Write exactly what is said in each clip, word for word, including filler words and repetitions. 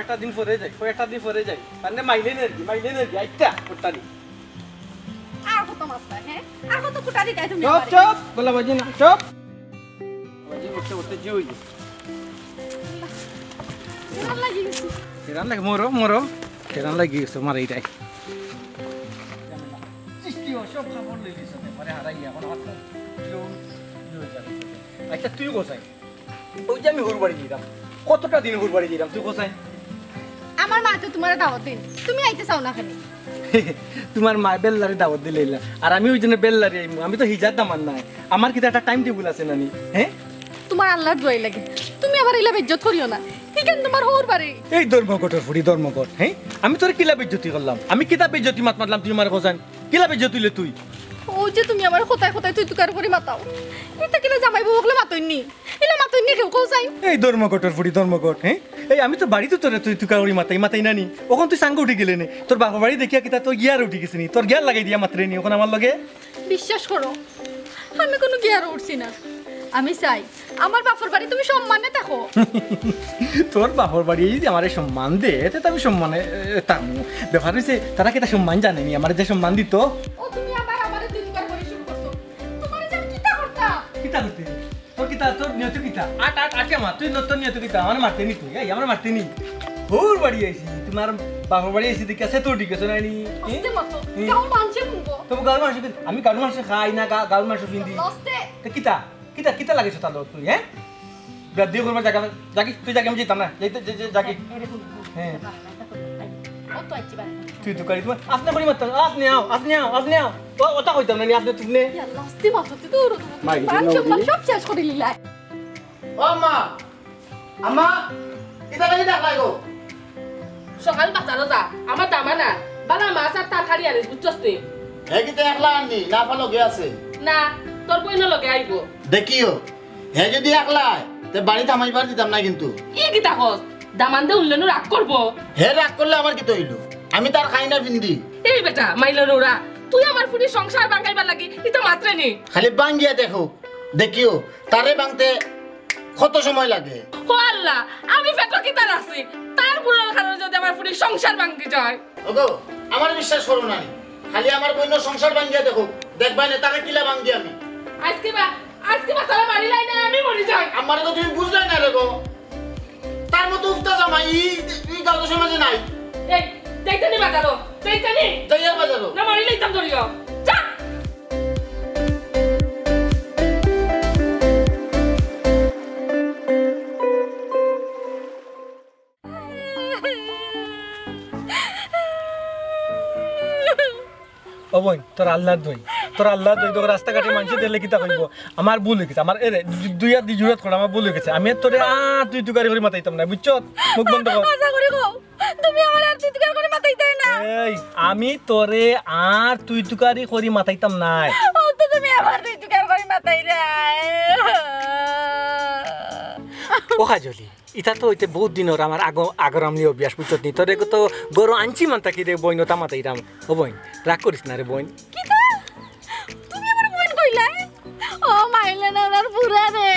একটা দিন পরে যাই, কয়েকটা দিন পরে যাই। মানে মাইলে নেই আর কি, মাইলে নেই আর কি, আইটা করতা নি। আর কত মাততায়, হ্যাঁ? আর কত খুটা দিতায় তুমি চুপ, আমারে? চুপ, বলা বাজি না, চুপ। বাজি করতে করতে জি হইল। কেমন লাগি গেছে? কেরান লাগে, মরো, মরো। কেরান লাগি গেছে, মারে এটাই। সৃষ্টি ও সব খবর লই দিছে, মানে হারাই এখন আমার তো কেউ ইয়ে হয়ে যাবে। আচ্ছা, তুই কোথায়? ওই যে আমি হুর বাড়ি দিলাম, কতটা দিন হুর বাড়ি দিলাম, তুই কোথায়? আমার মা তো তোমার দাওয়াত দিন, তুমি আইতে চাও না কেনে? তোমার মা বেল্লারে দাওয়াত দিলে ইলা। আর আমি ওই জন্য বেল্লারে আইমু, আমি তো হিজার দামান নাই। আমার কিতা একটা টাইম টেবিল আছে না নি? হ্যাঁ? তোমার আল্লাহর দোয়াই লাগে, তুমি আমার ইলা বেইজ্জত করিও না। ইখান তোমার হউর বাড়ি। এই ধর্মঘটর ফুড়ি, ধর্মঘট, হ্যাঁ? আমি তোর কিলা বেইজ্জতি করলাম? আমি কিতা বেইজ্জতি মাত মাতলাম তুই আমার কোথায়? কিলা বেইজ্জতি তুইলে তুই? ও যে তুমি আমার কোথায় কোথায় তুই তুকার করি মাতাও, ইতা কিলা জামাই বউ হকলে মাতইন নি? ইলা মাতইন নি কেউ, কও চাই। এই ধর্মঘটর ফুড়ি, ধর্মঘট, হ্যাঁ? এই আমি তো বাড়িত তোরে তুই তুকার করি মাতাই, মাতাই না নি? অখন তুই সাঙ্গ উঠি গেলে নে। তোর বাপর বাড়ি দেখিয়া কিতা তোর গিয়ার উঠি গেছে নি? তোর গিয়ার লাগাই দিয়া মাতরে নি অখন আমার লগে? বিশ্বাস করো, আমি কোনো গিয়ার উঠছি না। আমি চাই আমার বাপর বাড়ি তুমি সম্মানে থাকো। তোর বাপর বাড়ি যদি আমারে সম্মান দে, তে তো আমি সম্মানে এ, থাকমু। ব্যাপার হইছে, তারা কিতা সম্মান জানে নি? আমারে যে সম্মান দিত। ও তুমি আবার আমারে দুই দুবার করে শুরু করছো। তোমারে যে আমি কিতা করতাম? কিতা করতে? তোর কিতা, তোর নিয়ত কিতা? আট, আট, আটকে মার। তুই তোর নিয়ত কিতা? আমারে মারতে নি তুই? এই, আমারে মারতে নি? হুর বাড়ি আইছি, তোমার বাপর বাড়ি আইছি, দেখি আছে তোর দিকে, শোনায়নি? আস্তে মাতো। হুম। গাঁওর মানষে শুনবো। তবু গাঁওর মানষে, আমি গাঁওর মানষে খাই না, গা-, গাঁওর মানষে পিন্দি। আস্তে। তো কিতা? কিতা, কিতা লাগাইছো তাহলে তুই, হ্যাঁ? বিয়া দিয়ে করবার জাগা, জাগি, তুই জাগি, আমি যেতাম না। যাইতে, যে, যে, জাগি। হ্যাঁ। ও তো আইছি বাড়ি। তুই তো করি, তোমার আপনি করি মারতাম, আপনি আও, আপনি আও, আপনি আও। ও, ওটা কইতাম না, নি আপনি, তুমি নে। ইয়া আল্লাহ, আস্তে মাতো, তুই দৌড়ো, দৌড়ো, দৌড়ো। মাই, মান জন্য সম্মান বলি। সব শেষ করি লিলাই। ও আম্মা, আম্মা, কিতা লাগি ডাকলাই গো? সকাল বাজারো যা, আমার দামানা বালা মাছ আর তরকারি আনিস, বুঝছস নি? হে কিতা একলা আননি, না পা লগে আছে? না, তোর বইনও লগে আইবো। দেখিও, হে যদি একলা আয়, তে বাড়িত হামাইবার দিতাম না কিন্তু। ই কিতা কস? দামান্দে উল্লেনু রাগ করবো। হে রাগ করলে আমার কিতা অইলো? আমি তার খাই না পিন্দি। এই বেটা, মাইলো নোরা, তুই আমার ফুড়ির সংসার ভাঙাইবার লাগি ইতা মাতরে নি। খালি ভাঙ্গিয়া দেখো, দেখিও, তারে ভাঙতে কত সময় লাগে। ও আল্লাহ, আমি পেটো কিতা রাখছি? তার বুড়ার কারণে যদি আমার ফুড়ির সংসার ভাঙ্গি যায়। ওগো, আমার বিশ্বাস করো না নি। খালি আমার বইনর সংসার ভাঙ্গিয়া দেখো, দেখবায় না তারে কিলা ভাঙ্গি আমি। আজকে বা, আজকে বা তারা মারিলাই না, আমি মরি যাই। আমারে তো তুমি বুঝলায় না রে গো। তার মতো উফতা জামাই ই, ই গাঁও সমাজে নাই। এই, যাইতানি বাজারো, যাইতানি। যাইয়ার বাজারো। না মারিলাইতাম ধরিও। যা। ও বইন, তোর আল্লাহর দোয়াই, তোর আল্লাহর দোয়াই, তোর রাস্তাঘাটে মানষে দেখলে কিতা কইবো? আমার ভুল অই গেছে, আমার, এ রে, দু-, দুই হাত দি জুরাত কর, আমার ভুল অই গেছে। আমি আর তোরে আর তুই তুকারি করি মাতাইতাম না, বুঝছস? মুখ বন্ধ কর। আশা করি কও, তুমি আমার আর চিৎকার করি মাতাইতায় না। এই, আমি তোরে আর তুই তুকারি করি মাতাইতাম নায়। ও তো তুমি আমার চিৎকার করি মাতাইরায়। ও কাজলি, ইতা তো অইতে বউত দিনর আমার আগ-, আগর আমলি অভ্যাস, বুঝছত নি? তোরে তো গরু আনছি মান থাকি রে বইন, ওটা মাতাইরাম। ও বইন, রাগ করিস না রে বইন। কিতা? তুমি আমার বইন কইলায়? ও মাইলে না ওনার বুড়া রে।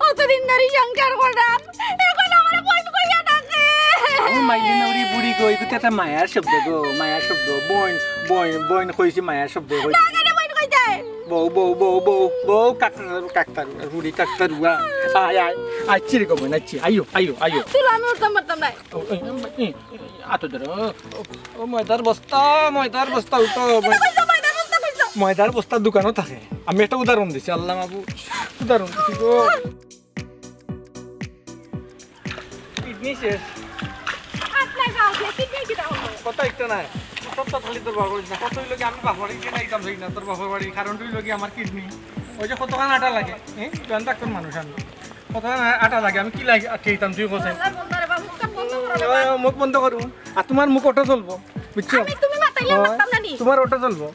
অতদিন ধরি সংসার করলাম। এখন আমার বইন কইয়া ডাকে। ও মাইলে না ওরি বুড়ি গো, ইগুতে একটা মায়ার শব্দ গো, মায়ার শব্দ। বইন, বইন, বইন কইছি মায়ার শব্দ গো। না, কেন বইন কইতায়? বউ, বউ, বউ, বউ, বউ, কাকতারু, কাকতারু, বুড়ি কাকতারুয়া। আয়, আয়, আইচ্ছি রে গো বইন, আইচ্ছি। আইও, আইও, আইও। তুই আমি উঠতাম পারতাম না। ও, এই, এই, এই, আতো ধরো। ও, ও, ময়দার বস্তা, ময়দার বস্তা উঠো। কিতা কইছো? ময়দার বস্তা কইছো? ময়দার বস্তার দোকানও থাকে। আমি একটা উদাহরণ দিছি, আল্লাহ মাবুদ। উদাহরণ দিছি গো। কিডনি শেষ। আপনার গাঁও দিয়ে কিডনি কিতা হলো? কথা একটা নাই। সব তো খালি তোর বাবা করিস না। কত হইলো কি আমি বাপর বাড়ি গিয়ে নাইতাম যাই না। তোর বাপর বাড়ি কারণ হইলো কি আমার কিডনি। ওই যে কতখান আটা লাগে। হ্যাঁ? জোয়ান ডাক্তার মানুষ আমি। কতখান আ-, আটা লাগে। আমি কি লাগে খেতাম তুই কোথায়? আল্লাহ বন্দারে বাবু, মুখটা বন্ধ করো রে বাবা। মুখ বন্ধ করো। আর তোমার মুখ ওটা চলবো। বুঝছো? আমি তুমি মাতাইলে হ্যাঁ, মাতাম না নি। তোমার ওটা চলবো।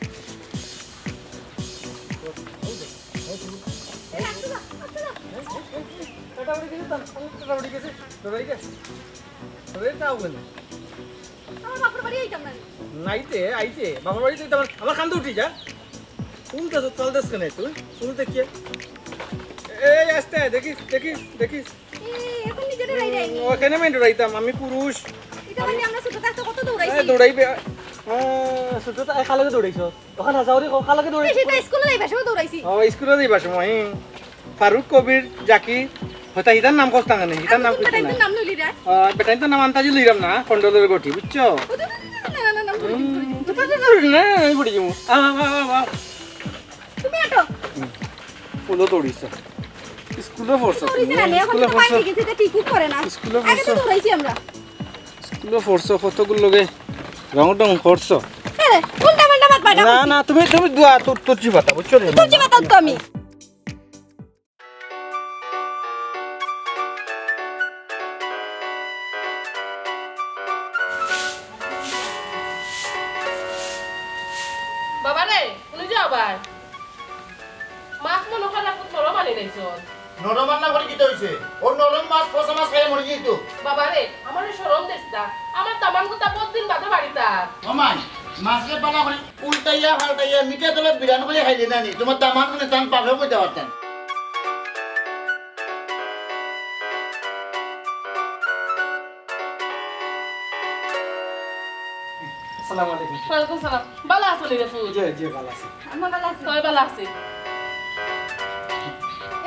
আমার বাপর বাড়ি আইতাম না নি। নাইতে, আইতে, বাপর বাড়িতে তো আমার, আমার কান্দে উঠি যা। উল্টা তো চল দেশ কেন তুই? উল্টা কি? এই আস্তে, দেখিস, দেখিস, দেখিস। এই, এখন নিজেরে রাই দেয়নি। ও, কেন আমি ডরাইতাম? আমি পুরুষ। ইটা মানে আমরা ছোট থাকতে কত দৌড়াইছি। এ, দৌড়াইবে। হ্যাঁ, ছোট থাকতে কার লগে দৌড়াইছো? ওখানে হাজাউরি কার লগে দৌড়াইছো? সেটা স্কুলে যাইবার সময় দৌড়াইছি। ও, স্কুলে যাইবার সময়, হুম। ফারুক কবির জাকির, হতা হিতার নাম কস্তা কেনে? হিতার নাম কস্তা না? নাম লইলি রে। আহ, বেটাইন তো নাম আন্তাজি লইলাম না, কন্ডলের গটি, বুঝছো? ও, না, না, না, না, না, না, না, না, আমি পড়ি যাবো। আ, আ, আ, আ। তুমি আটো। ফুলো দৌড়িছ। স্কুলে পড়ছো তুমি? স্কুলে পড়ছো? আগে তো দৌড়াইছি আমরা। স্কুলে পড়ছো, কতগুলো লগে রং ডং করছো। আরে, উল্টা পাল্টা মাত মাতা না, না, তুমি, তুমি দোয়া, তোর, তোর জিবাতা, বুঝছো রে? তোর জিবাতা তো আমি। বাবা রে, শুনি যাও ভাই। মাছ মনে হয় না, খুব নরম আনি দিছো। নরম আন্না করে কিতা হইছে? ও নরম মাছ, পচা মাছ খাইয়া মরি যাইতো। বাবা রে, আমারে শরম দিস না। আমার দামান কথা বহুত দিন বাদে বাড়িত। ও মাই, মাছরে বালা করে উল্টাইয়া, ফাল্টাইয়া, মিঠা তলত বিরান করে খাইলে না নি? তোমার দামান মানে তান পাপেও কইতে পারতাম। আসসালামু আলাইকুম। ওয়ালাইকুম সালাম। বালা আছো নি রে ফুল? জি, জি, বালা আছি। আম্মা বালা আছে? হয়, বালা আছে।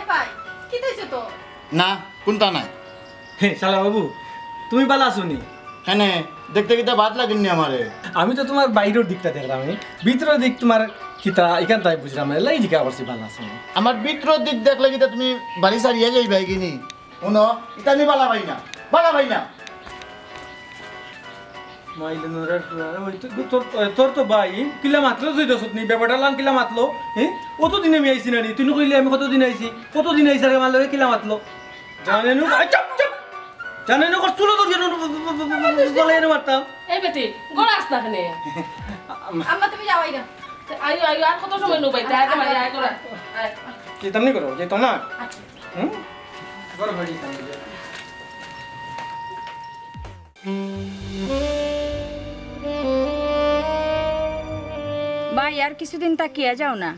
এ ভাই, কিতা হইছে তো? না, কুন্তা নাই। হে, শালা বাবু, তুমি বালা আছো নি? কেনে, দেখতে কিতা বাদ লাগেনি আমারে? আমি তো তোমার বাইরের দিকটা দেখলাম, এই ভিতরের দিক তোমার কিতা, এখান তাই বুঝলাম না, এলাই জিকা করছি বালা আছো নি? আমার ভিতরের দিক দেখলে কিতা তুমি বাড়ি ছাড়িয়া যাইবায় কিনি? হুনো, ইতা আমি বালা পাই না, বালা পাই না। মাইলে নরার ফুয়া, ওই তো, তোর, তোর তো ভাই, কিলা মাতলো তুই দছত নি, ব্যাপারটা লাং কিলা মাতলো, হ্যাঁ? কতদিন আমি আইছি না নি, তুই নু কইলে আমি কতদিন আইছি, কতদিন আইছি আর আমার লগে কিলা মাতলো? জানে নু, এই চুপ, চুপ। জানে নু, কর চুলো ধরিয়া নু, বলে এনে মারতাম। এই বেটি, গড়াস না কেনে? আম্মা, তুমি যাও, আইগা। আইও, আইও, আর কত সময় নু বাইতে, আয়, আয়, আয়, আয়, আয়। যেতাম নি করো, যেতাম না। আচ্ছা। হুম? ঘর বাড়ি কাম দিয়া। ভাই, আর কিছুদিন থাকিয়া যাও না।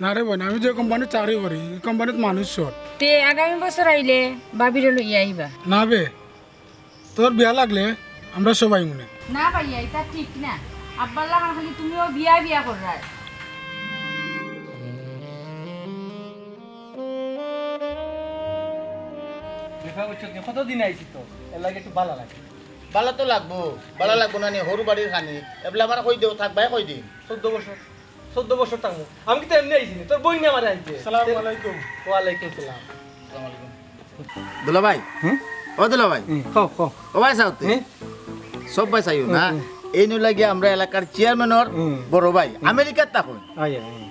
না রে বোন, আমি যে কোম্পানিত চাকরি করি, এই কোম্পানিত মানুষ short। তে আগামী বছর আইলে ভাবিরে লইয়া আইবা। না বে, তোর বিয়া লাগলে আমরা সবাই মনে। না ভাইয়া, ইতা ঠিক না। আব্বার লাখান খালি তুমিও বিয়া বিয়া কররায়। দেখা করছো নি? কতদিন আইছি তো, এর লাগি একটু বালা লাগে। বালা তো লাগবো, বালা লাগবো না নি, হরু বাড়ির খানি। এবলা আমার কই দেও, থাক ভাই, কই দিন? চৌদ্দ বছর, চৌদ্দ বছর থাকবো। আমি কিন্তু এমনি আইছি নি, তোর বইনে আমারে আনছে। সালাম আলাইকুম। ওয়ালাইকুম সালাম। দুলাভাই, হুম? ও দুলাভাই। হুম, কও, কও। ও ভাই সাউতে। হুম? সব ভাই চাইও না। হুম, হুম। এই নু লাগি আমরা এলাকার চেয়ারম্যানর হুম। বড় ভাই, হুম। আমেরিকাত থাকইন। আয়, আয়।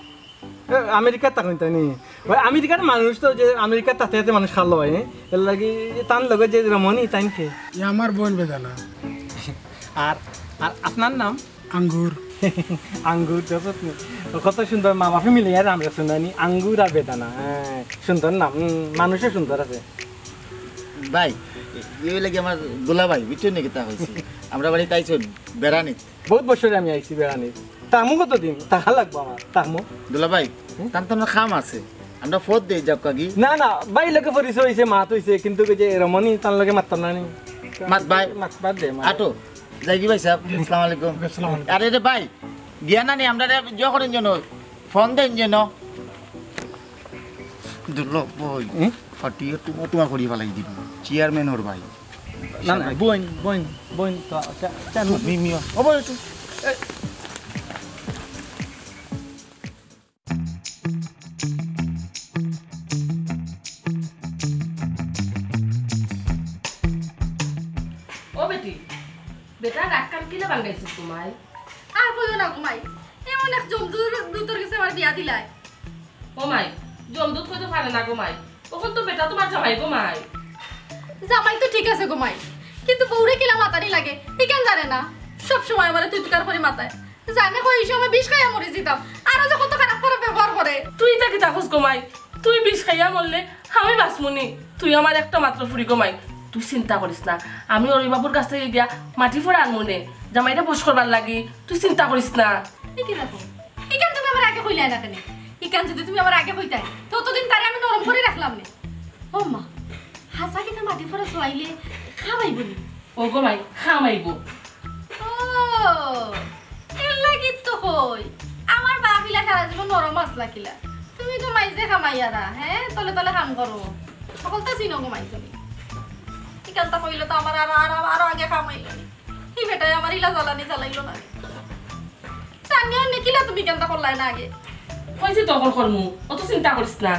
এ, আমেরিকাত থাকইন তাই নি? ওই আমেরিকার মানুষ তো যে আমেরিকাত থাকতে থাকতে মানুষ খালো হয়, এর লাগি তান লগে যে রমণী তাইন কে? ই আমার বোন বেদানা। আর, আর আপনার নাম? আঙ্গুর। আঙ্গুর, দেখো তুমি। কত সুন্দর মা বাপে মিলে আর আমরা শুনানি, আঙ্গুর আর বেদানা। হ্যাঁ, সুন্দর নাম। হুম, মানুষও সুন্দর আছে। ভাই, এই লাগি আমার দুলাভাই, বুঝছো নি কিতা কইছি? আমরা বাড়িত আইছইন বেড়ানি। বহুত বছরে আমি আইছি বেড়ানি। তামু কতদিন? তাহা লাগবো আমার, তামু। দুলাভাই, হুম? তান তো আমার কাম আছে। আমরা ফোন দেই যাও কাকি। না, না, ভাই লগে পরিচয় হইছে, মাত হইছে, কিন্তু ওই যে রমণী তার লগে মাততাম না নি। মাত ভাই। মাত বাদ দে, মাত। আটো। যাই কি ভাই সাহেব? আসসালামু আলাইকুম। আসসালামু আলাইকুম। আরে রে ভাই, গিয়া না নি, আমরা রে জো করেন যেন, ফোন দেন যেন। দুলাভাই, হুম? ফাটিয়ে টুমা টুমা করি ফালাই দিব। চেয়ারম্যান ওর ভাই। না, না, বইন, বইন, বইন, তো, চা, চা, মি, মি, ও বইন, একটু। এ। ও বেটি, বেটা রাগ কান কিলা ভাঙ্গাইছিস তোমায়? আর কইও না গো মাই, এমন এক জমদূত, দূতর গেছে আমার বিয়া দিলায়। ও মাই, জমদূত কইতে পারে না গো মাই, তখন তো বেটা তোমার জামাই গো মাই। জামাই তো ঠিক আছে গো মাই, কিন্তু বউরে কিলা মাতানি লাগে, ইখান জানে না। সব সময় আমারে তুই তুকার করে মাতায়। জানে কই এই সময় বিষ খাইয়া মরি যিতাম, আরো যে কত খারাপ খারাপ ব্যবহার করে। তুই ইতা কিতা কস গো মাই, তুই বিষ খাইয়া মরলে আমি বাঁচমু নি? তুই আমার একটা মাত্র ফুরি গো মাই, তুই চিন্তা করিস না। আমি ওর বাবুর কাছ থেকে গিয়া মাটি ফোড়া আনমু নে, জামাইটা বশ করবার লাগি, তুই চিন্তা করিস না। এ কি দেখো, ইখান তুমি আমার আগে কইলায় না কেনে? ইখান যদি তুমি আমার আগে কইতায়, ততদিন তারে আমি নরম করি রাখলাম নে। ও মা, হাছা কিতা মাটি ফোড়া চুয়াইলে খাবাইবো নি? ও গো মাই, খামাইবো। ও, এর লাগি তো কই, আমার বাপ ইলা সারা জীবন নরম আছলা কিলা। তুমি তো মাইজে খামাইয়ারা, হ্যাঁ, তলে তলে কাম করো। হকলতা চিনো গো মাই তুমি। ইখানতা কইলে তো আমার আরো, আরো, আরো আগে খামাইলো নি। ই বেটায় আমার ইলা জ্বালানি চালাইলো না। চানিয়া নিকিলা তুমি ইখানতা করলায় না আগে। কইছি তো অখন করমু, অত চিন্তা করিস না।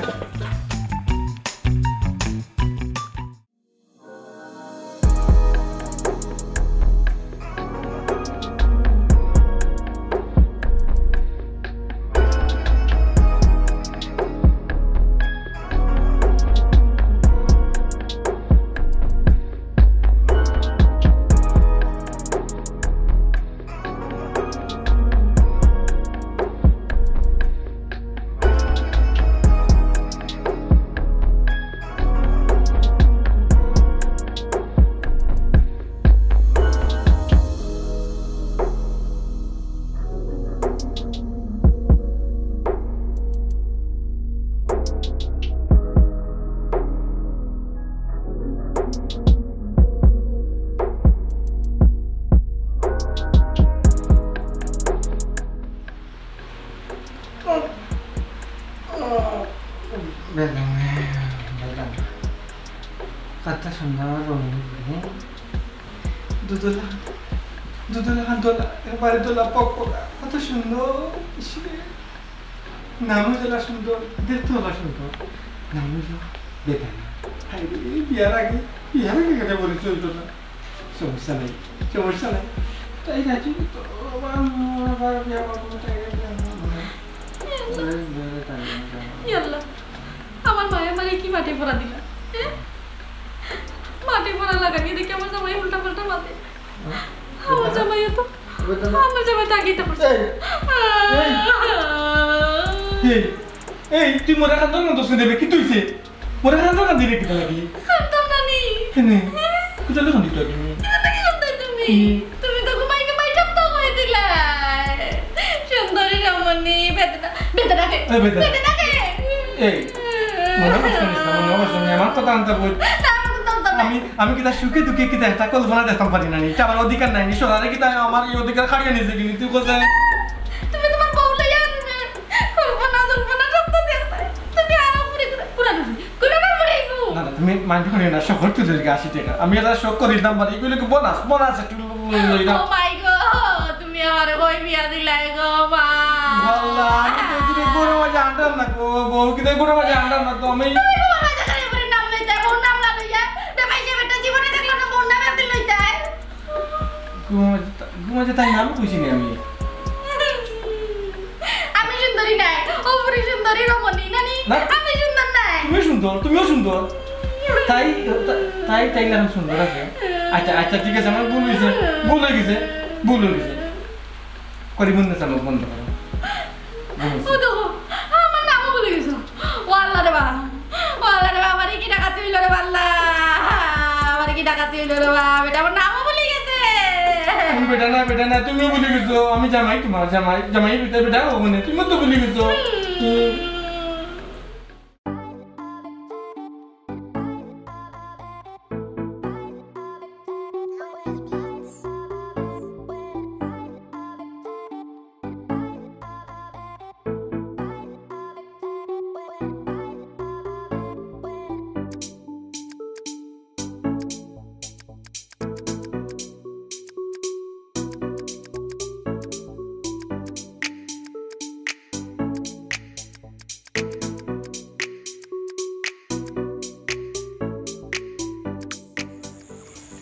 বেদনা, বেদনা। কত সুন্দর রঙিন ফুল। দুধওয়ালা, দুধওয়ালা, কান্দওয়ালা, একবারে দোলা, পকপকা, কত সুন্দর। ইস রে। নামও যেলা সুন্দর, দেখতেও যেলা সুন্দর। নামও যেলা বেদনা। হায় রে, বিয়ার আগে, বিয়ার আগে কেনে পরিচয় হইতো না? সমস্যা নাই, সমস্যা নাই। তাই রাজি তো আবার, আবার বিয়া করবো, তাই বিয়া করবো। ইয়াল্লা, আমার মায়ে আমারে কি মাটি পড়া দিলা? হ্যাঁ? মাটি পড়া লাগানি দেখি আমার জামাই উল্টা পাল্টা মাতে। আমার জামাই তো, আমার জামাই তো আগেই তো করছে। এই, এই, এই, তুই মোরে কান্দন না দোষ দেবে, কি তুইছে? মোরে কান্দন কান্দি রে কিতা লাগি? কান্দন নানি। কেনে? হ্যাঁ? কোথায় কান্দি তুই? কিতা লাগি কান্দন তুমি? হুম। তুমি তো ঘুমাইতে পাইতাম তো হয়ে দিলাই। সুন্দরী রমণী, বেদনা, বেদনা কে? এই বেদনা। বেদনা কে? এই, মনে কষ্ট নিস না, মনে কষ্ট নিস না, আমার কথা আনতে বল। না, আমার কথা আনতে বল। আমি, আমি কিতা সুখে দুঃখে কিতা একটা কল্পনা দেখতাম পারি না নি। এটা আমার অধিকার নাই নি, সোনারে কিতা আমার এই অধিকার খাড়িয়ে নিছে কিনি, তুই কোথায়? তুমি তোমার বউ লইয়া আনবে। কল্পনা, কল্পনা, সব তো দেখবে। তুমি আরো ঘুরে ঘুরে, ঘুরে ঘুরে, ঘুরে ঘুরে ঘুরে। না, না, তুমি mind করিও না, শখ তুই ধরে আশি টাকা। আমি এটা শখ করি দাম বাড়ি, এগুলো কি bonus, bonus একটু লই দাও। Oh my God, তুমি আমারে কই বিয়া দিলাই গো মা? আল্লাহ, আমি তো এদিকে গরু মাঝে আনতাম না গো, বউ কিন্তু গরু মাঝে আনতাম না তো আমি। তুমি গরু মাঝে খালি বুড়ির নাম লইতায়, বউর নাম না লইয়া, বেবাই যে বেটা জীবনে দেখলো না, বউর নাম একদিন লইতায়। ঘুমাতে, ঘুমাতে তাই নাম কইছি নি আমি? আমি সুন্দরী নাই, ও পুরি সুন্দরী রমণী নানি, না। আমি সুন্দর নাই। তুমি সুন্দর, তুমিও সুন্দর। তাই, তাই, তাই না সুন্দর আছে। আচ্ছা, আচ্ছা, ঠিক আছে, আমার ভুল হয়েছে, ভুল হয়ে গেছে, ভুল হয়ে গেছে। করি বন্ধ চালো, বন্ধ করো। ও দেখো, আমার নামও ভুলে গেছো। ও আল্লাহ রে বা, ও আল্লাহ রে বা, আমারে কি ডাকাতি হইল রে বা আল্লাহ, আমারে কি ডাকাতি হইল রে বা, বেটা আমার নামও ভুলে গেছে। তুমি বেটা না, বেটা না, তুমিও ভুলে গেছো। আমি জামাই তোমার, জামাই, জামাই বেটা, বেটা, ও মানে, তুমিও তো ভুলে গেছো। হুম।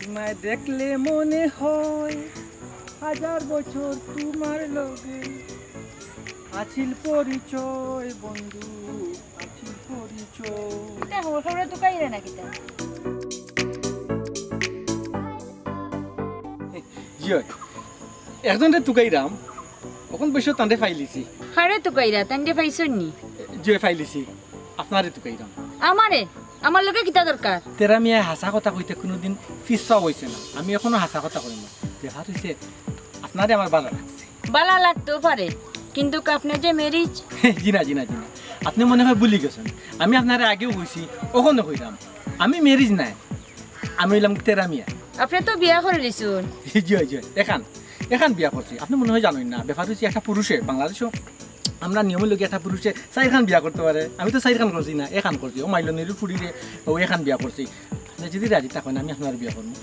তোমায় দেখলে মনে হয় হাজার বছর তোমার লগে আছিল পরিচয় বন্ধু, আছিল পরিচয়। কিতা খবর, খবরে তুকাইরে না কিতা? জি অয়, একজনরে তুকাইরাম, অখন বইসো তানরে ফাইলিছি। কারে তুকাইরা, তানরে ফাইছইন নি? জি অয়, ফাইলিছি। আপনারে তুকাইরাম। আমারে? আমার লগে কিতা দরকার? তেরা মিয়ায় হাছা কথা কইতে কুনুদিন পিছপা অইছে না। আমি অখনো হাছা কথা কইমু। ব্যাপার অইছে, আপনারে আমার ভালা লাগছে। ভালা লাগতেও পারে, কিন্তুক আপনে যে marriage। জি না, জি না, জি না। আপনে মনে হয় ভুলি গেছইন। আমি আপনারে আগেও কইছি, অখনো কইরাম। আমি marriage নায়। আমি অইলাম তেরা মিয়া। আপনে তো বিয়া করিলিছইন। জি, জি, এখান, এখান বিয়া করছি। আপনে মনে হয় জানইন না, ব্যাপার অইছে একটা পুরুষে, বাংলাদেশো আমরার নিয়মর লগে একটা পুরুষে চাইরখান বিয়া করতে পারে। আমি তো চাইরখান করছি না, এখান করছি। ও মাইলনির ফুড়িরে, ও এখান বিয়া করছি। আপনে যদি রাজি থাকইন, আমি আপনার বিয়া করমু।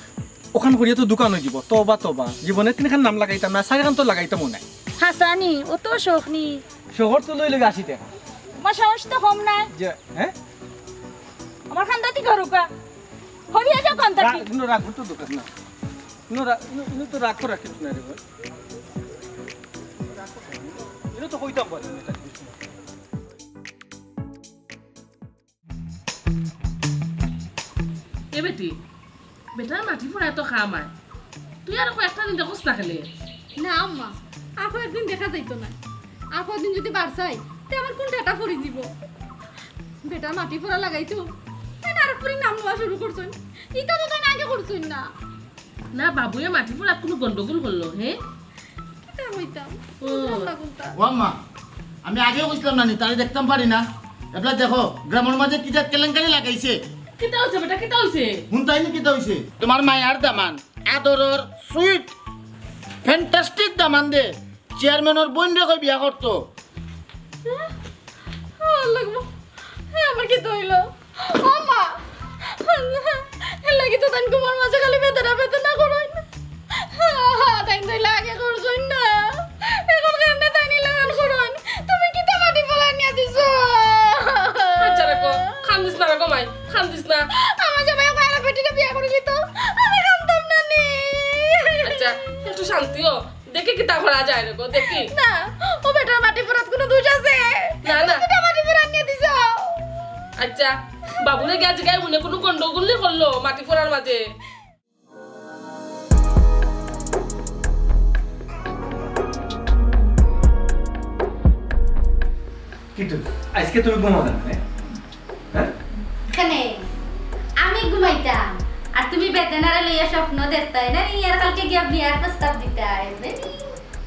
ওখান করিয়া তো দুখান অইযিবো। তবা, তবা। জীবনে তিনখান নাম লাগাইতাম না, চাইরখান তো লাগাইতামও নায়। হাছানি, অত শখ নি? শখর তো লই লগে আশি টেকা। আমার সাহস তো কম নায়। যে, হ্যাঁ? আমার খান্দাতি ঘরুকা। হরিয়া যাও কান্দাতি। রা-, ইনো রাগ তো দরকার না। ইনো রা-, ইনো, ইনো তো রাগ করার কিছু নাই রে ভাই। ইনো তো কইতাম পারি না। এ বেটি, বেটার মাটি ফুরা তো কাম আয়। তুই আর কয়েকটা দিন দেখোস না কেনে? না আম্মা, আর কয়েকদিন দেখা যাইতো না। আর কয়েকদিন যদি বাড়ছাই, তে আমার কোন ঠাটা পড়ি দিব? বেটার মাটি ফুরা লাগাইতো, তাইন আর ফুরির নাম লওয়া শুরু করছইন। ইতা তো তাইন আগে করছইন না। না, বাবুয়ে মাটি ফুরাত কুনু গন্ডগোল করলো, হে? কিতা কইতাম? ও। বুঝলাম না কুনটা। ও আম্মা, আমি আগেউ কইছিলাম না নি, তারে দেখতাম পারি না। এবলা দেখো, গ্রামর মাঝে কিতা কেলেঙ্কারি লাগাইছে। কিতা অইছে বেটা, কিতা অইছে? হুনতায় নি কিতা অইছে? তুমার মায়ার দামান, আদরর, sweet, fantastic দামান্দে চেয়ারম্যানর বইনরে কই বিয়া করতো। হ্যাঁ? আল্লাহ গো, হ্যাঁ, আমার কিতা অইলো? ও মা! এর লাগি তো তাইন ঘুমর মাঝে খালি বেদনা বেদনা করইন। তাইন তো ইলা আগে করছইন না। এখন কেমনে তাইন ইলা করইন? তুমি কিতা মাটি ফুরা আনিয়া দিছো? আচ্ছা রে গো, কান্দিস না রে গো মাই, কান্দিস না। আমার জামাই আমার বেটিরে বিয়া করিলিতো, আমি কান্দতাম না নি। আচ্ছা, একটু শান্তি অ। দেখি কিতা করা যায় রে গো, দেখি। না, ও বেটার মাটি ফুরাত কুনু দোষ আছে? না, না। তুমি তো মাটি ফুরা আনিয়া দিছো। আচ্ছা, বাবুরে গিয়া জিগাই মনে কুনু গন্ডগোল নি করলো মাটি ফুরার মাঝে? কিন্তু আইজকে তুমি ঘুমাও না, মানে? হ্যাঁ? কেনে? আমি ঘুমাইতাম, আর তুমি বেদনারে লইয়া স্বপ্ন দেখতায় না নি, আর কালকে গিয়া বিয়ার প্রস্তাব দিতায়, বুঝলে নি?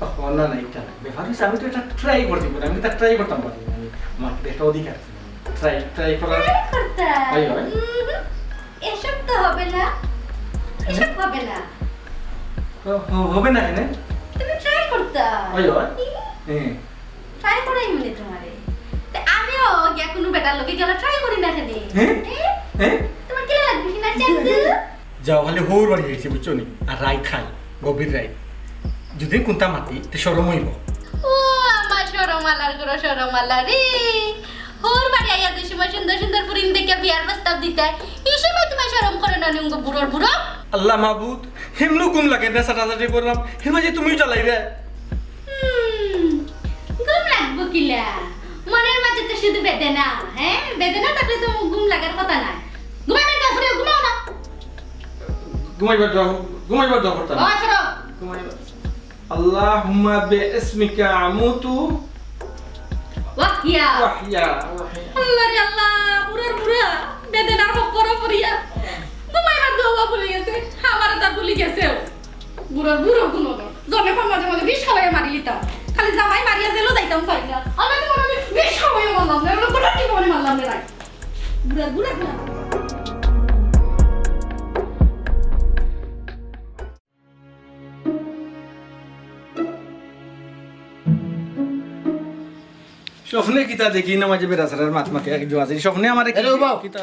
ও, না, না, এটা না। ব্যাপার অইছে, আমি তো এটা try করতে পারি, আমি এটা try করতাম পারি। আমি, আমার তো একটা অধিকার আছে। Try, try করার। Try করতায়? হয়, হয়। উহুম, এসব তো হবে না, হ্যাঁ? এসব হবে না। হ-, হ-, হবে না কেনে? তুমি try করতায়। হয়, হয়। হুম। হ্যাঁ। Try করাই মনে তোমারে। তে আমিও গিয়া কুনু বেটার লগে গেলে try করি না কেনে? হ্যাঁ? হ্যাঁ? হ্যাঁ? তোমার কিলা লাগবে কি না চান্দু? যাও, খালি হউর বাড়ি আইছি, বুঝছো নি? আর রাইত খাই, গভীর রাইত। যদি কুনতা মাতি, তে শরম অইবো। ও, আমার শরম আলার ঘরো শরম আলা রে। হউর বাড়ি আইয়া যে সময় সুন্দর সুন্দর ফুরিন দেখিয়া বিয়ার প্রস্তাব দিতায়, ই সময় তোমার শরম করে না নি, উঙ্গো বুড়োর বুড়ো? আল্লাহ মাবুদ, হেমনু ঘুম লাগে না, ছাটাছাটি করলাম, হের মাঝে তুমিও জ্বালাই রে। হুম, ঘুম লাগবো কিলা? মনের মাঝে তো শুধু বেদনা, হ্যাঁ? বেদনা থাকলে তো ঘুম লাগার কথা না। ঘুমাইবার দরকার, ঘুমাও না। ঘুমাইবার দরকার, ঘুমাইবার দরকার তা না। ও, ছাড়ো। ঘুমাইবার। আল্লাহুম্মা বিইসমিকা আমুতু ওয়াহইয়া। ওয়াহইয়া, ওয়াহইয়া। আল্লাহ রে আল্লাহ, বুড়ার বুড়া, বেদনার মক্করো পড়িয়া। ঘুমাইবার দোয়া ভুলি গেছে, আমারে তা ভুলি গেছেও। বুড়ার বুড়ো গুণাগার। জন্মে কম মাঝে মাঝে বিষ খাওয়াইয়া মারি লিতাম। খালি জামাই মারিয়া জেলো যাইতাম চাই না। আমি তো মনে হয় বিষ খাওয়াইয়া মারলাম না, এগুলো কোনো কি মনে মারলাম না রাই। বুড়ার বুড়া গুণাগার। স্বপ্নে কিতা দেখি না মাঝে বেড়াছাড়ার মাত মাকে এক জোয়াজি। স্বপ্নে আমারে কি এরে উবাও। কিতা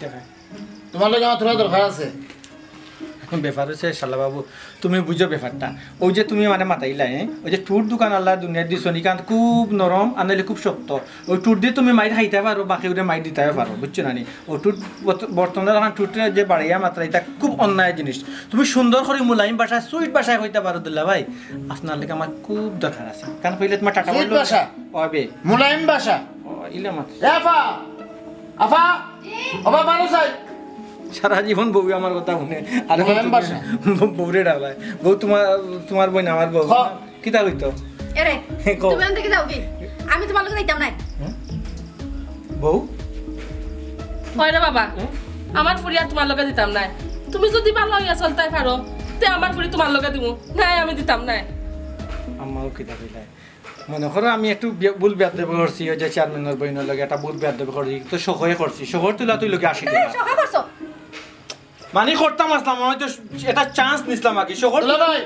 দেখায়? তোমার লগে আমার থুড়া দরকার আছে। এখন ব্যাপার অইছে শালা বাবু, তুমি বুঝো ব্যাপারটা। ওই যে তুমি মানে মাতাইলা, হ্যাঁ? ওই যে ঠুট দুখান আল্লায় দুনিয়াত দিছো নি, ইখান খুব নরম, আর নাইলে খুব শক্ত। ওই ঠুট দি তুমি মাইর খাইতায় পারো, বাকি ওরে মাইর দিতায় পারো, বুঝছো না নি? ও ঠুট বর্ত-, বর্তমানে এখন ঠুটরে যে বাড়াইয়া মাতরায়, ইটা খুব অন্যায় জিনিস। তুমি সুন্দর করি মুলায়িম ভাষায়, sweet ভাষায় কইতায় পারো, দুলাভাই, আপনার লাগি আমার খুব দরকার আছে। কারণ কইলে তোমার টাটা sweet বললো ভাষা? অইবে। মুলায়িম ভাষা? ও, ইলা মাত। এ আফা! আফা! জি। ও বাবা, ভালো চাই। সারা জীবন বউ আমার কথা হুনে। আর মুলায়িম ভাষা। বউরে ডাকলায়। বউ তোমার, তোমার বইন আমার বউ। হ। কিতা কইতো? এরে, কও। তুমি আনতে কি যাও কি? আমি তোমার লগে যাইতাম নায়। হুম? বউ? হয় রে বাবা, হুম? আমার ফুরি আর তোমার লগে দিতাম নায়। তুমি যদি ভালা অইয়া চলতায় পারো, তে আমার ফুরি তোমার লগে দিমু। নায়, আমি দিতাম নায়। আম্মাও কিতা কইলায়? মনে করো আমি একটু বে-, ভুল বেয়াদবি করছি, ওই যে চেয়ারম্যানর বইনর লগে একটা ভুল বেয়াদবি করছি, তো শখে করছি, শখর তুলা তুই লগে আশি টাকা। শখে করছো? মানি করতাম আছলাম, আমি তো এটা chance নিছলাম আর কি। শহর দুলাভাই,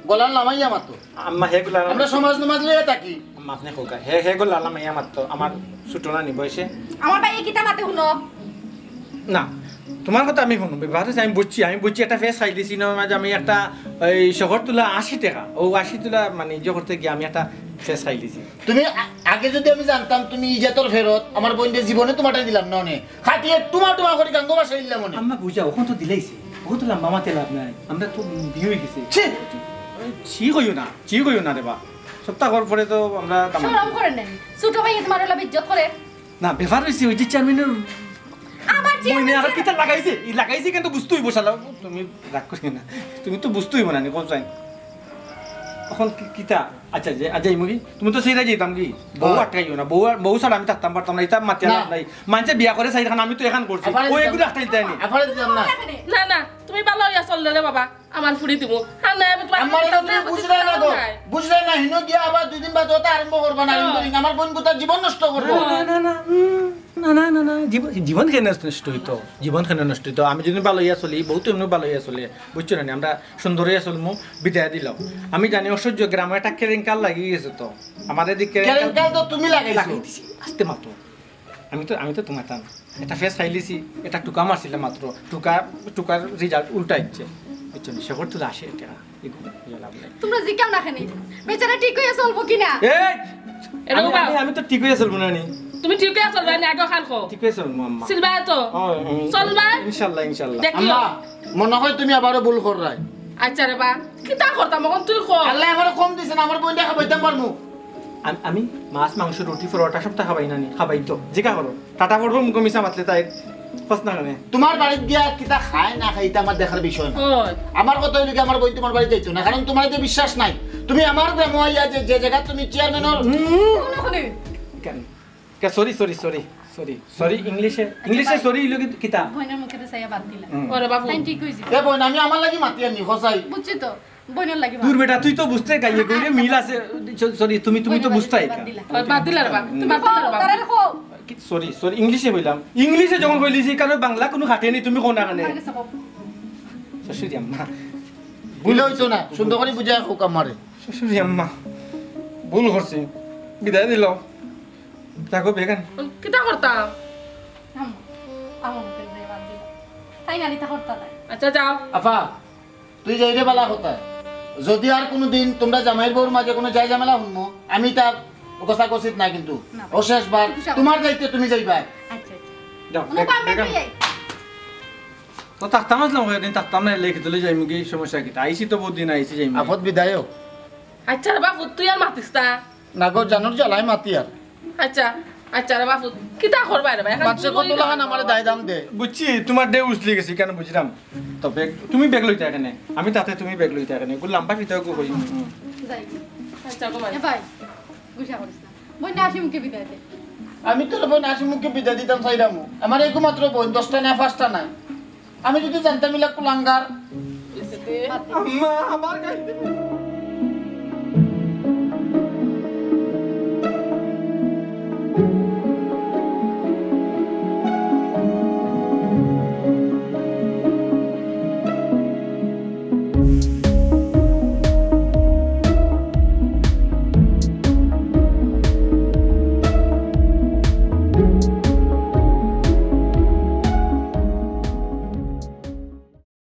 গলার লামাইয়া মাতো। আম্মা, হে গলার আমরা সমাজ নমাজ লইয়া থাকি। আম্মা, আপনে কউক্কা। হে, হে গলার লামাইয়া মাতো, আমার ছুটো নানি বয়সে। আমার ভাইয়ে কিতা মাতে হুনো? না, তুমার কথা আমি হুনমু, ব্যাপার অইছে আমি বুঝছি, আমি বুঝছি একটা ফেস খাইলিছি না, মাঝে আমি একটা ওই শহর তুলা আশি টেকা, ও আশি তুলা মানে ইয়ে করতে গিয়া আমি একটা ফেস খাইলিছি। তুমি আ-, আগে যদি আমি জানতাম তুমি ইজাতর ফেরত, আমার বইনরে জীবনে তুমারে দিলাম না অনে। খাটিয়ে টুমা টুমা করি গাঙ্গো বাসায় দিলাম অনে। আম্মা বুঝা, অখন তো দিলাইছি। অখন তো লাম্বা মাতে লাভ নাই। আমরা তো বিয়া অই গেছে। ছি! ছি কইও না, ছি কইও না রে বা। সপ্তাহ পর পরে তো আমরা দাম শরম করে নাই। ছুটো ভাইয়ে তুমার অলা বেইজ্জত করে। না, ব্যাপার অইছে ওই যে চেয়ারম্যানর আমার বইনে চেয়ারম্যান আরো কিতা লাগাইছে? ই লাগাইছে কিন্তু বুঝতে অইবো শালা। তুমি রাগ করিও না। তুমি তো বুঝতে অইবো না নি, কোন চাই? অখন কি, কিতা? আচ্ছা, যে, আচ্ছা, ইমুগি, তুমি তো সেইটা যেতাম কি? বউ হ্যাঁ। আটকাইও না, বউ, বউ ছাড়া আমি থাকতাম পারতাম না, ইতা মাতিয়া না। লাভ নাই। মানষে বিয়া করে চাইর খান, আমি তো এখান করছি। আফারে ও দিতাম এগুলো না। আটকাইতে আনি। আফারে দিতাম না। না, না, তুমি ভালা অইয়া চললে রে বাবা, আমার ফুড়ি দিমু। আর না, আমি তোমার আমারে তো তুমি বুঝরায় না গো। বুঝরায় না, হিনো গিয়া আবার দুই দিন বাদে ওটা আরম্ভ করবা না, হ্যাঁ। আরম্ভ করি। আমার বইন কোথায় জীবন নষ্ট করবো। না, না, না, উম, না, না, না, না, জীবন, জীবন কেন নষ্ট হইতো? জীবন কেন নষ্ট হইতো? আমি যদি ভালা অইয়া চলি, বউ তো এমনি ভালা অইয়া চলে, বুঝছো না নি? আমরা সুন্দর অইয়া চলমু, বিদায় দিলাম। আমি জানি অসহ্য গ্রামে একটা কেলেঙ্কার লাগি গেছে তো। আমাদের দিকে কেলেঙ্কার তো তুমি লাগাইছো। লাগাই দিছি, আস্তে মাতো। আমি তো, আমি তো তুমার টান। একটা ফেস খাইলিছি, একটা টুকা মারছিলাম মাত্র। টুকা, টুকার রেজাল্ট উল্টা আইছে। বুঝছো নি? সে করতে আসে এটা। এগুলো ইয়ে লাভ নাই। তুমরা জিকাও না কেনে? বেচারা ঠিক অইয়া চলবো কি না? এই! এরকম আমি, আমি, আমি তো ঠিক অইয়া চলবো না নি। তুমি ঠিক অইয়া চলবা নি, আগে খান কও। ঠিক অইয়া চলবো, আম্মা। চলবা তো? ও, উম, চলবা? ইনশাল্লাহ, ইনশাল্লাহ। দেখিও। আম্মা, মনে হয় তুমি আবারও ভুল কররায়। আচ্ছা রে বা, কিতা করতাম অখন তুই ক? আল্লায় আমারে কম দিছে না, আমার বইনরে খাবাইতাম পারমু। আমি, আমি মাছ, মাংস, রুটি, পরোটা সবতা খাবাই না নি? খাবাই তো। জিকা করো। টাটা পড়বো মুখো মিছা মাতলে তাই। কস না কেনে? তুমার বাড়িত গিয়া কিতা খায় না খায় ইতা আমার দেখার বিষয় না। ওই। আমার কথা অইলো কি, আমার বইন তুমার বাড়িত যাইতো না, কারণ তুমার যে বিশ্বাস নাই। তুমি আমার গ্রামো আইয়া যে, যে জাগাত তুমি চেয়ারম্যানর হুম। কেন? কে, sorry, sorry, sorry, sorry, sorry, ইংলিশে, ইংলিশে ভাই। Sorry অইলো কি, কিতা? বইনর মুখে তো চাইয়া বাদ দিলা। হুম। ওরে বাবু। তাই ঠিক অইছে। এ বইন, আমি আমার লাগি মাতিয়ার নি, খোসাই। বুঝছি তো, বইনর লাগি দূর মাত। বেটা, তুই তো বুঝতে গাইয়ে গইলে মিল আছে। চ-, sorry, তুমি, তুমি তো বইনর বুঝতে লাগি আইকা। বাদ দিলা। ওই বাদ দিলা রে বাপ, তুমি বাদ দিলা রে বাপ। তারা রাখো। কি, sorry, sorry, ইংলিশে কইলাম। ইংলিশে যখন কইলিছি, কারণ বাংলা কোনো খাটে নি, তুমি কোন না কেনে? আমার কাছে কও। শাশুড়ি আম্মা। ভুল অইতো না, সুন্দর করি বুঝাই কউক আমারে। শাশুড়ি আম্মা, ভুল করছি, বিদায় দিলাম। থাকো বেগান। কিতা করতাম? আম্মা, আমার মুখে যে বাদ দিলা। তাই না, ইতা করতা না। আচ্ছা, যাও। আফা, তুই যাইরে বালা কথা। যদি আর কোনো দিন তুমরা জামাইর বউর মাঝে কোনো যায় ঝামেলা হুনমু, আমি তা গোসা গসিত না কিন্তু। না ভাই। ও শেষবার, তুমার দায়িত্বে তুমি যাইবা। আচ্ছা, আচ্ছা। যাও, কোনো বেগ-, কাম নাই, বেগান। তুই যাই। তো থাকতাম আছলাম কয়দিন, থাকতাম না, লেখি তুলে যাইমু কি, সমস্যা কিতা? আইছি তো বহুত দিন, আইছি যাইমু। আফত বিদায় হোক। আচ্ছা রে বাবু, তুই আর মাতিস না। না গো, জানোর জ্বালায় মাতিয়ার। আচ্ছা, আচ্ছা রে বাবু, কিতা করবা রে ভাই? এখন মানষে কত লাখান আমারে দায় দাম দে। বুঝছি, তুমার ঢেউ উছলি গেছে, কেনে বুঝলাম। তো বেগ, তুমি বেগ লইতা কেনে? আমি তাতে তুমি বেগ লইতা কেনে? এগুলো লম্বা ফিতা ওগু করি। হুম। যাই। আচ্ছা গো ভাই। এ ভাই, গুসা করিস না। বইন হাসি মুখে বিদায় দে। আমি তোর বইন হাসি মুখে বিদায় দিতাম চাইরাম। আমার একমাত্র বইন, দশটা না পাঁচটা নাই। আমি যদি জানতাম ইলা কুলাঙ্গার। বাদ দে। আম্মা, আমার গাইতে